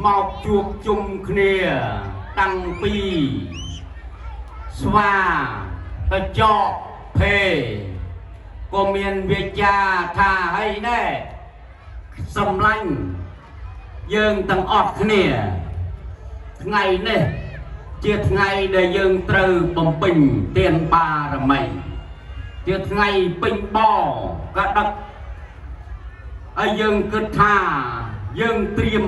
មកជួបជុំគ្នាតាំងពីស្វាកញ្ចក់ភេក៏មានវាចាថាហើយណែសម្លាញ់យើងទាំងអស់គ្នាថ្ងៃនេះជាថ្ងៃដែលយើងត្រូវបំពេញទានបារមីជាថ្ងៃពេញបក៏ដឹកហើយយើងគិតថាយើងត្រៀម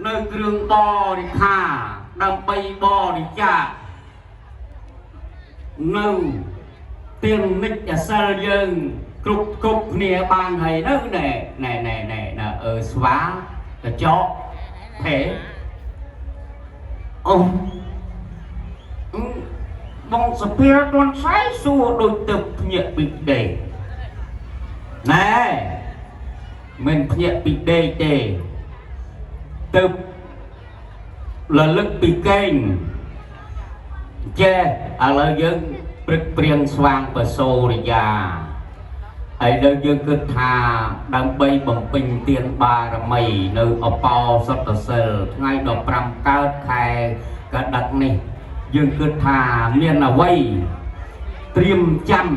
នៅគ្រឿងបរិខាដើម្បីបរិច្ចាគនៅទាននិច្ចសិលយើងគ្រប់គ្រប់គ្នាបានហើយនៅណែណែណែណែណែអឺស្វាកញ្ចក់ភេអូអឺបងសភាដនសៃសួរដូចទៅភ្ញាក់ពីដេកណែមិនភ្ញាក់ពីដេកទេទៅលលឹកពីកេងចេះឥឡូវយើងព្រឹកព្រៀងស្វាងបសូរិយាហើយដល់យើងគិតថាដើម្បីបំពេញទានបារមីនៅអបោសតសិលថ្ងៃ15កើតខែកដឹកនេះយើងគិតថាមានអ្វីត្រៀមចាំ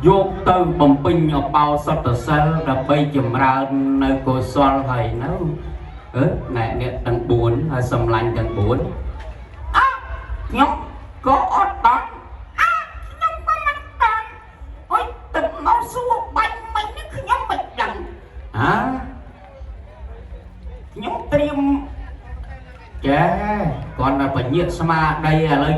យកទៅបំពេញអបោសតសិលដើម្បីចម្រើននៅកុសលហើយនៅអឺណែអ្នកទាំង4ហើយសម្លាញ់ទាំង4អើខ្ញុំក៏អត់ដល់អើខ្ញុំក៏មិនដល់អុយទឹកមកសួរបាច់មិញនេះខ្ញុំមិនដឹងហ៎ខ្ញុំត្រៀមចេះគាត់ដល់បញ្ញាស្មារតីឥឡូវ។